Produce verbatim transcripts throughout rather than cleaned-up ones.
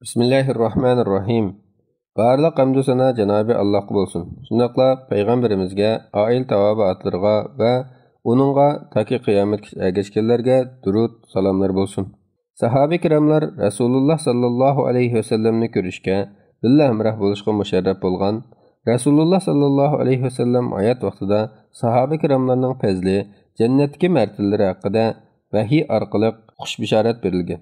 بىسمىللاھىررەھمانىررەھىم. بارلىق ھەمدۇ سانا جانابى ئاللاھقا بولسۇن. شۇنداقلا پەيغەمبىرىمىزگە، ئائىلە تاۋابىئاتلىرىغا ۋە ئۇنىڭغا تاكى قىيامەتكىچە ئەگەشكەنلەرگە دۇرۇد، سالاملار بولسۇن. ساھابە كىراملار رەسۇلۇللا ساللاللاھۇ ئەلەيھى ۋەسەللەمنى كۆرۈشكە، بىللە ھەمراھ بولۇشقا مۇشەررەپ بولغان، رەسۇلۇللا ساللاللاھۇ ئەلەيھى ۋەسەللەم ھايات ۋاقتىدا ساھابە كىراملارنىڭ پەزلى، جەننەتتىكى مەرتىلىرى ھەققىدە ۋەھىي ئارقىلىق خۇش بېشارەت بېرىلگەن.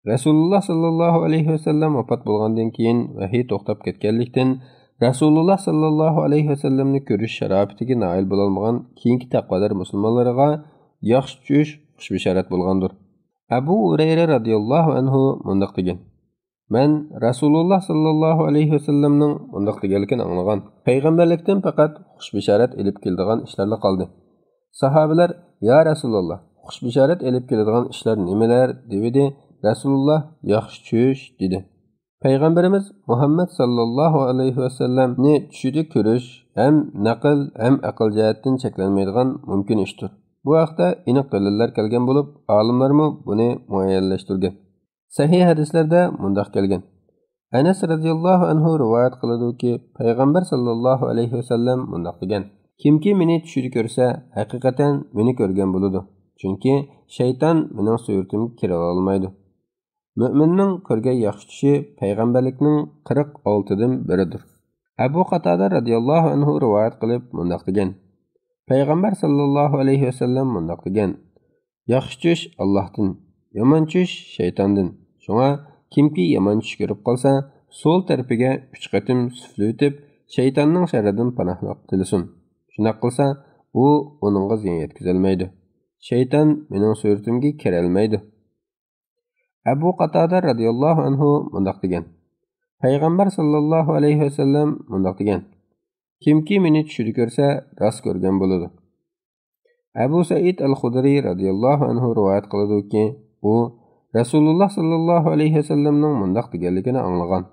رەسۇلۇللا ساللاللاھۇ ئەلەيھى ۋەسەللەم ۋاپات بولغاندىن كېيىن ۋەھىي توختاپ كەتكەنلىكتىن، رەسۇلۇللا ساللاللاھۇ ئەلەيھى ۋەسەللەمنى كۆرۈش شاراپىتىگە نائىل بولالمىغان كېيىنكى تەقۋادار مۇسۇلمانلىرىغا ياخشى چۈش، خۇش بېشارەت بولغاندۇر. ئەبۇ ھۇرەيرە رەزىياللاھۇ ئەنھۇ مۇنداق دېگەن: مەن رەسۇلۇللا ساللاللاھۇ ئەلەيھى ۋەسەللەمنىڭ مۇنداق دېگەنلىكىنى ئاڭلىغان. پەيغەمبەرلىكتىن پەقەت خۇش بېشارەت ئېلىپ كېلىدىغان ئىشلارلا قالدى. ساھابىلەر: يا رەسۇلاللا، خۇش بېشارەت ئېلىپ كېلىدىغان ئىشلار نېمىلەر؟ دېۋىدى. رەسۇلۇللا: ياخشى چۈش، دېدى. پەيغەمبىرىمىز مۇھەممەد ساللاللاھۇ ئەلەيھى ۋەسەللەمنى چۈشىدە كۆرۈش ھەم نەقىل، ھەم ئەقىل جەھەتتىن چەكلەنمەيدىغان مۇمكىن ئىشتۇر. بۇ ھەقتە ئېنىق دەلىللەر كەلگەن بولۇپ، ئالىملارمۇ بۇنى مۇئەييەنلەشتۈرگەن. سەھىھ ھەدىسلەردە مۇنداق كەلگەن. ئەنەس رەزىياللاھۇ ئەنھۇ رىۋايەت قىلىدۇكى، پەيغەمبەر ساللاللاھۇ ئەلەيھى ۋەسەللەم مۇنداق دېگەن: كىمكى مېنى چۈشىدە كۆرسە، ھەقىقەتەن مېنى كۆرگەن بولىدۇ. چۈنكى شەيتان مېنىڭ سۈرىتىمگە كىرىۋالالمايدۇ. مۆمىننىڭ كۆرگەن ياخشى چۈشى پەيغەمبەرلىكنىڭ قىرىق ئالتىدىن بىرىدۇر. ئەبۇ قاتادە رەزىياللاھۇ ئەنھۇ رىۋايەت قىلىپ مۇنداق دېگەن: پەيغەمبەر ساللاللاھۇ ئەلەيھى ۋەسەللەم مۇنداق دېگەن: ياخشى چۈش ئاللاھتىن، يامان چۈش شەيتاندىن. شۇڭا كىمكى يامان چۈش كۆرۈپ قالسا، سول تەرىپىگە ئۈچ قېتىم سۈفلىۋېتىپ، شەيتاننىڭ شەررىدىن پاناھلىق تىلىسۇن. شۇنداق قىلسا، ئۇ ئۇنىڭغا زىيان يەتكۈزەلمەيدۇ. شەيتان مېنىڭ سۈرىتىمگە كىرەلمەيدۇ. ئەبۇ قاتادە رەزىياللاھۇ ئەنھۇ مۇنداق دېگەن: پەيغەمبەر ساللاللاھۇ ئەلەيھى ۋەسەللەم مۇنداق دېگەن: كىمكى مېنى چۈشىدە كۆرسە، راست كۆرگەن بولىدۇ. ئەبۇ سەئىد ئەل خۇدرى رەزىياللاھۇ ئەنھۇ رىۋايەت قىلىدۇكى، ئۇ رەسۇلۇللا ساللاللاھۇ ئەلەيھى ۋەسەللەمنىڭ مۇنداق دېگەنلىكىنى ئاڭلىغان: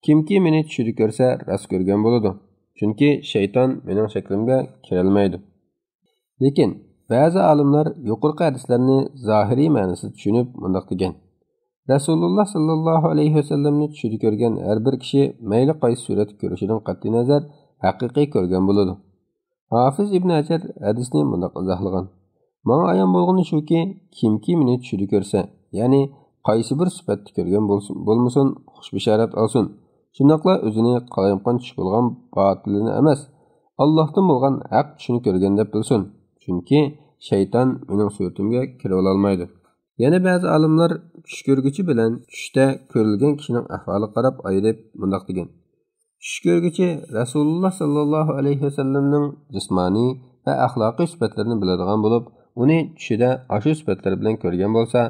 كىمكى مېنى چۈشىدە كۆرسە، راست كۆرگەن بولىدۇ. چۈنكى شەيتان مېنىڭ شەكلىمگە كىرەلمەيدۇ. لېكىن بەزى ئالىملار يۇقىرىقى ھەدىسلەرنى زاھىرىي مەنىسىدە چۈشىنىپ مۇنداق دېگەن: رەسۇلۇللا ساللاللاھۇ ئەلەيھى ۋەسەللەمنى چۈشىدە كۆرگەن ھەر بىر كىشى مەيلى قايسى سۈرەتتە كۆرۈشىدىن قەتئىينەزەر، ھەقىقىي كۆرگەن بولىدۇ. ھافىز ئىبن ھەجەر ھەدىسنى مۇنداق ئىزاھلىغان: ماڭا ئايان بولغىنى شۇكى، كىمكى مېنى چۈشىدە كۆرسە، يەنى قايسى بىر سۈپەتتە كۆرگەن بولسۇن، بولمىسۇن، خۇش بېشارەت ئالسۇن. شۇنداقلا ئۆزىنى قالايمىقان چۈش بولغان باتىلىنى ئەمەس، ئاللاھتىن بولغان ھەق چۈشنى كۆرگەن دەپ بىلسۇن. چۈنكى شەيتان مېنىڭ سۈرىتىمگە كىرىۋالالمايدۇ. يەنە بەزى ئالىملار چۈش كۆرگۈچى بىلەن چۈشتە كۆرۈلگەن كىشىنىڭ ئەھۋالىغا قاراپ ئايرىپ مۇنداق دېگەن: چۈش كۆرگۈچى رەسۇلۇللا ساللاللاھۇ ئەلەيھى ۋەسەللەمنىڭ جىسمانىي ۋە ئەخلاقىي سۈپەتلىرىنى بىلىدىغان بولۇپ، ئۇنى چۈشىدە ئاشۇ سۈپەتلەر بىلەن كۆرگەن بولسا،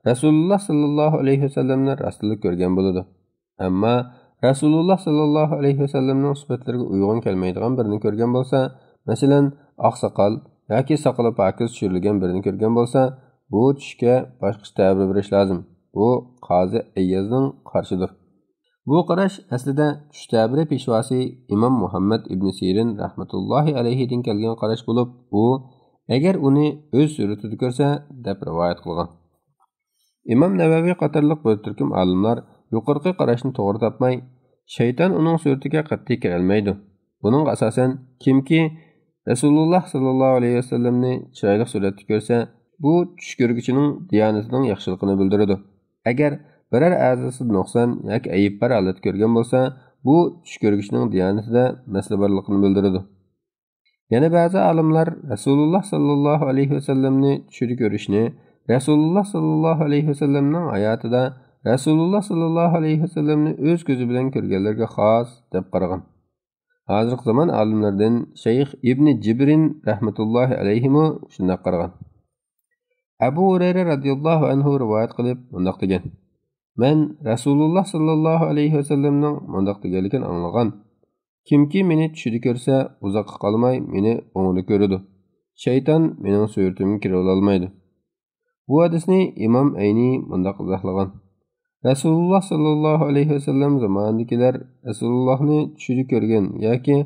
رەسۇلۇللا ساللاللاھۇ ئەلەيھى ۋەسەللەمنى راستتىنلا كۆرگەن بولىدۇ. ئەمما رەسۇلۇللا ساللاللاھۇ ئەلەيھى ۋەسەللەمنىڭ سۈپەتلىرىگە ئۇيغۇن كەلمەيدىغان بىرىنى كۆرگەن بولسا، مەسىلەن، ئاقساقال ياكى ساقىلى پاكىز چۈشۈرۈلگەن بىرىنى كۆرگەن بولسا، بۇ چۈشكە باشقىچە تەبىر بېرىش لازىم. بۇ قازى ئەييازنىڭ قارىشىدۇر. بۇ قاراش ئەسلىدە چۈش تەبىرى پېشۋاسى ئىمام مۇھەممەد ئىبنى سىرىن رەھمەتۇللاھى ئەلەيھىدىن كەلگەن قاراش بولۇپ، ئۇ ئەگەر ئۇنى ئۆز سۈرىتىدە كۆرسە، دەپ رىۋايەت قىلغان. ئىمام نەۋەۋى قاتارلىق بىر تۈركۈم ئالىملار يۇقىرىقى قاراشنى توغرا تاپماي، شەيتان ئۇنىڭ سۈرىتىگە قەتئىي كىرەلمەيدۇ. بۇنىڭغا ئاساسەن، كىمكى رەسۇلۇللا ساللاللاھۇ ئەلەيھى ۋەسەللەمنى چىرايلىق سۈرەتتە كۆرسە، بۇ چۈش كۆرگۈچىنىڭ دىيانىتىنىڭ ياخشىلىقىنى بىلدۈرىدۇ. ئەگەر بىرەر ئەزاسىدا نۇقسان ياكى ئەيىب بار ھالەتتە كۆرگەن بولسا، بۇ چۈش كۆرگۈچىنىڭ دىيانىتىدە مەسىلە بارلىقىنى بىلدۈرىدۇ. يەنە بەزى ئالىملار رەسۇلۇللا ساللاللاھۇ ئەلەيھى ۋەسەللەمنى چۈشىدە كۆرۈشنى رەسۇلۇللا ساللاللاھۇ ئەلەيھى ۋەسەللەمنىڭ ھاياتىدا رەسۇلۇللا ساللاللاھۇ ئەلەيھى ۋەسەللەمنى ئۆز كۆزى بىلەن كۆرگەنلەرگە خاس دەپ قارىغان. ھازىرقى زامان ئالىملىرىدىن شەيخ ئىبنى جىبرىن رەھمەتۇللاھى ئەلەيھىمۇ شۇنداق قارىغان. ئەبۇ ھۇرەيرە رەزىياللاھۇ ئەنھۇ رىۋايەت قىلىپ مۇنداق دېگەن: مەن رەسۇلۇللا ساللاللاھۇ ئەلەيھى ۋەسەللەمنىڭ مۇنداق دېگەنلىكىنى ئاڭلىغان: كىمكى مېنى چۈشىدە كۆرسە، ئۇزاققا قالماي مېنى ئوڭىدا كۆرىدۇ. شەيتان مېنىڭ سۈرىتىمگە كىرىۋالالمايدۇ. بۇ ھەدىسنى ئىمام ئەينى مۇنداق ئىزاھلىغان: رەسۇلۇللا ساللاللاھۇ ئەلەيھى ۋەسەللەم زامانىدىكىلەر رەسۇلۇللاھنى چۈشىدە كۆرگەن ياكى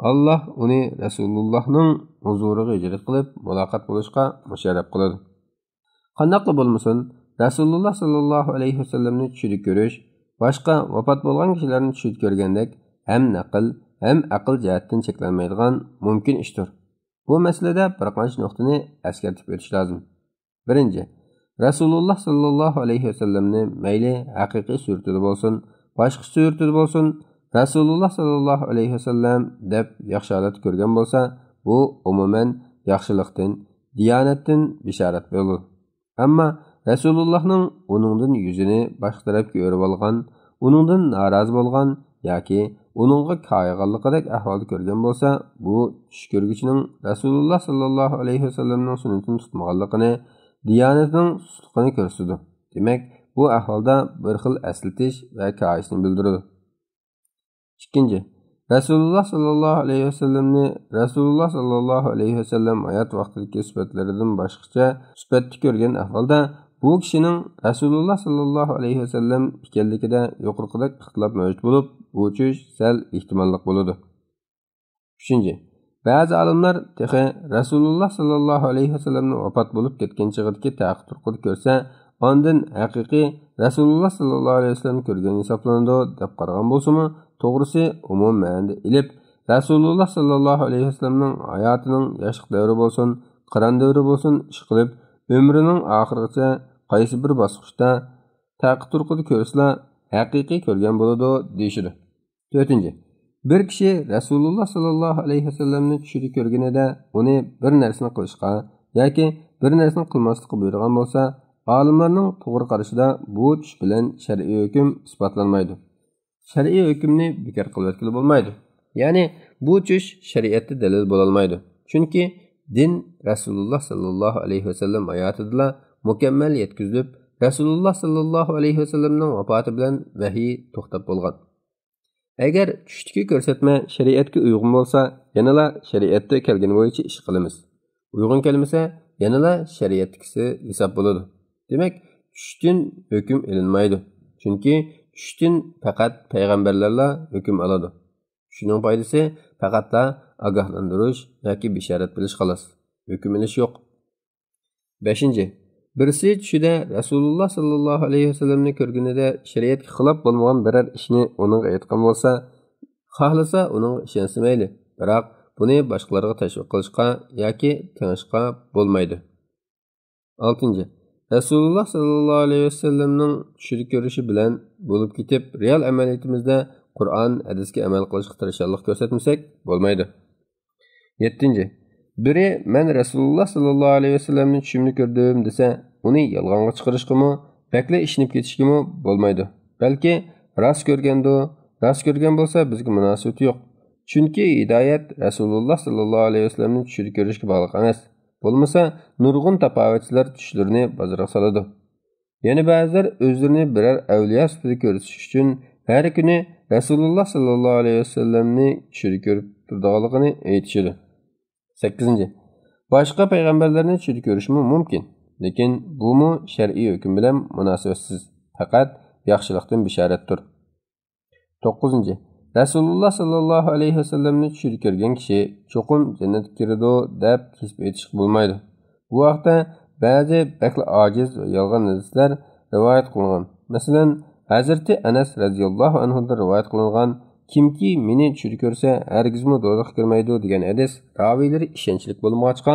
ئاللاھ ئۇنى رەسۇلۇللاھنىڭ ھۇزۇرىغا ھىجرەت قىلىپ مۇلاقات بولۇشقا مۇشەررەپ قىلىدۇ. قانداقلا بولمىسۇن، رەسۇلۇللا ساللاللاھۇ ئەلەيھى ۋەسەللەمنى چۈشىدە كۆرۈش باشقا ۋاپات بولغان كىشىلەرنى چۈشىدە كۆرگەندەك ھەم نەقىل، ھەم ئەقىل جەھەتتىن چەكلەنمەيدىغان مۇمكىن ئىشتۇر. بۇ مەسىلىدە بىر قانچە نۇقتىنى ئەسكەرتىپ ئۆتۈش لازىم. بىرىنچى، رەسۇلۇللا ساللاللاھۇ ئەلەيھى ۋەسەللەمنى مەيلى ھەقىقىي سۈرىتىدە بولسۇن، باشقا سۈرىتىدە بولسۇن، رەسۇلۇللا ساللاللاھۇ ئەلەيھى ۋەسەللەم دەپ ياخشى ھالەتتە كۆرگەن بولسا، بۇ ئومۇمەن ياخشىلىقتىن، دىيانەتتىن بېشارەت بولىدۇ. ئەمما رەسۇلۇللاھنىڭ ئۇنىڭدىن يۈزىنى باشقا تەرەپكە ئۆرۈۋالغان، ئۇنىڭدىن نارازى بولغان ياكى ئۇنىڭغا كايىغانلىقىدەك ئەھۋالدا كۆرگەن بولسا، بۇ چۈش كۆرگۈچىنىڭ رەسۇلۇللا ساللاللاھۇ ئەلەيھى ۋەسەللەمنىڭ سۈننىتىنى تۇتمىغانلىقىنى، دىيانىتىنىڭ سۇسلۇقىنى كۆرسىتىدۇ. دېمەك، بۇ ئەھۋالدا بىر خىل ئەسلىتىش ۋە كايىشنى بىلدۈرىدۇ. ئىككىنچى، رەسۇلۇللا ساللاللاھۇ ئەلەيھى ۋەسەللەمنى رەسۇلۇللا ساللاللاھۇ ئەلەيھى ۋەسەللەم ھايات ۋاقتىدىكى سۈپەتلىرىدىن باشقىچە سۈپەتتە كۆرگەن ئەھۋالدا، بۇ كىشىنىڭ رەسۇلۇللا ساللاللاھۇ ئەلەيھى ۋەسەللەم ئىكەنلىكىدە يۇقىرىقىدەك ئىختىلاپ مەۋجۇت بولۇپ، بۇ چۈش سەل ئېھتىماللىق بولىدۇ. ئۈچىنچى، بەزى ئالىملار تېخى رەسۇلۇللا ساللاللاھۇ ئەلەيھى ۋەسەللەمنىڭ ۋاپات بولۇپ كەتكەن چېغىدىكى تەقى تۇرقىدا كۆرسە، ئاندىن ھەقىقىي رەسۇلۇللا ساللاللاھۇ ئەلەيھى ۋەسەللەمنى كۆرگەن ھېسابلىنىدۇ، دەپ قارىغان بولسىمۇ، توغرىسى ئومۇمىي مەنىدە ئېلىپ، رەسۇلۇللا ساللاللاھۇ ئەلەيھى ۋەسەللەمنىڭ ھاياتىنىڭ ياشلىق دەۋرى بولسۇن، قىران دەۋرى بولسۇن، ئىشقىلىپ، ئۆمرىنىڭ ئاخىرىغىچە قايسى بىر باسقۇچتا تەقى تۇرقىدا كۆرسىلا، ھەقىقىي كۆرگەن بولىدۇ، دېيىشىدۇ. تۆتىنچى، بىر كىشى رەسۇلۇللا ساللاللاھۇ ئەلەيھى ۋەسەللەمنى چۈشىدە كۆرگىنىدە ئۇنى بىر نەرسىنى قىلىشقا ياكى بىر نەرسىنى قىلماسلىققا بۇيرۇغان بولسا، ئالىملارنىڭ توغرا قارىشىدا بۇ چۈش بىلەن شەرئىي ھۆكۈم ئىسپاتلانمايدۇ. شەرئىي ھۆكۈمنى بىكار قىلىۋەتكىلى بولمايدۇ. يەنى بۇ چۈش شەرىئەتتە دەلىل بولالمايدۇ. چۈنكى دىن رەسۇلۇللا ساللاللاھۇ ئەلەيھى ۋەسەللەم ھاياتىدىلا مۇكەممەل يەتكۈزۈلۈپ، رەسۇلۇللا ساللاللاھۇ ئەلەيھى ۋەسەللەمنىڭ ۋاپاتى بىلەن ۋەھىي توختاپ بولغان. ئەگەر چۈشتىكى كۆرسەتمە شەرىئەتكە ئۇيغۇن بولسا، يەنىلا شەرىئەتتە كەلگىنى بويىچە ئىش قىلىمىز. ئۇيغۇن كەلمىسە، يەنىلا شەرىئەتتىكىسى ھېساب بولىدۇ. دېمەك، چۈشتىن ھۆكۈم ئېلىنمايدۇ. چۈنكى چۈشتىن پەقەت پەيغەمبەرلەرلا ھۆكۈم ئالىدۇ. چۈشنىڭ پايدىسى پەقەتلا ئاگاھلاندۇرۇش ياكى بېشارەت بېرىش خالاس. ھۆكۈم ئېلىش يوق. بەشىنچى، بىرسى چۈشىدە رەسۇلۇللا ساللاللاھۇ ئەلەيھى ۋەسەللەمنى كۆرگىنىدە شەرىئەتكە خىلاپ بولمىغان بىرەر ئىشنى ئۇنىڭغا ئېيتقان بولسا، خالىسا ئۇنىڭغا ئىشەنسە مەيلى، بىراق بۇنى باشقىلارغا تەشۋىق قىلىشقا ياكى تېڭىشقا بولمايدۇ. ئالتىنچى، رەسۇلۇللا ساللاللاھۇ ئەلەيھى ۋەسەللەمنىڭ چۈشىدە كۆرۈشى بىلەن بولۇپ كېتىپ، رېئال ئەمەلىيىتىمىزدە قۇرئان، ھەدىسكە ئەمەل قىلىشقا تىرىشچانلىق كۆرسەتمىسەك بولمايدۇ. يەتتىنچى، بىرى مەن رەسۇلۇللا ساللاللاھۇ ئەلەيھى ۋەسەللەمنى چۈشۈمدە كۆردۈم دېسە، ئۇنى يالغانغا چىقىرىشقىمۇ، بەكلا ئىشىنىپ كېتىشكىمۇ بولمايدۇ. بەلكى راست كۆرگەندۇ، راست كۆرگەن بولسا بىزگە مۇناسىۋىتى يوق. چۈنكى ھىدايەت رەسۇلۇللا ساللاللاھۇ ئەلەيھى ۋەسەللەمنى چۈشىدە كۆرۈشكە باغلىق ئەمەس. بولمىسا نۇرغۇن تاپاۋەتچىلەر چۈشلىرىنى بازارغا سالىدۇ. يەنە بەزىلەر ئۆزلىرىنى بىرەر ئەۋلىيا سۈپىتىدە كۆرسىتىش ئۈچۈن ھەر كۈنى رەسۇلۇللا ساللاللاھۇ ئەلەيھى ۋەسەللەمنى چۈشىدە كۆرۈپ تۇرىدىغانلىقىنى ئېيتىشىدۇ. سەككىزىنچى، باشقا پەيغەمبەرلەرنى چۈشىدە كۆرۈشمۇ مۇمكىن، لېكىن بۇمۇ شەرئىي ھۆكۈم بىلەن مۇناسىۋەتسىز، پەقەت ياخشىلىقتىن بېشارەتتۇر. توققۇزىنچى، رەسۇلۇللا ساللاللاھۇ ئەلەيھى ۋەسەللەمنى چۈشىدە كۆرگەن كىشى چوقۇم جەننەتكە كىرىدۇ دەپ كېسىپ ئېيتىشقا بولمايدۇ. بۇ ھەقتە بەزى بەكلا ئاجىز ۋە يالغان ھەدىسلەر رىۋايەت قىلىنغان. مەسىلەن، ھەزرىتى ئەنەس رەزىياللاھۇ ئەنھۇدىن رىۋايەت قىلىنغان، كىمكى مېنى چۈشىدە كۆرسە، ھەرگىزمۇ دوزاخقا كىرمەيدۇ دېگەن ھەدىس راۋىيلىرى ئىشەنچلىك بولمىغاچقا،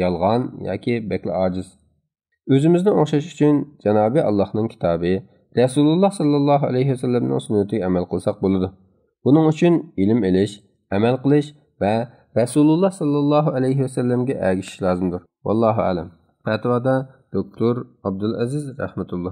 يالغان ياكى بەكلا ئاجىز. ئۆزىمىزنى ئوڭشاش ئۈچۈن جانابى ئاللاھنىڭ كىتابى، رەسۇلۇللا ساللاللاھۇ ئەلەيھى ۋەسەللەمنىڭ سۈننىتىگە ئەمەل قىلساق بولىدۇ. بۇنىڭ ئۈچۈن ئىلىم ئېلىش، ئەمەل قىلىش ۋە رەسۇلۇللا ساللاللاھۇ ئەلەيھى ۋەسەللەمگە ئەگىشىش لازىمدۇر. ۋاللاھۇ ئەلەم. پەتىۋادا دوكتور ئابدۇلئەزىز رەھمەتۇللا.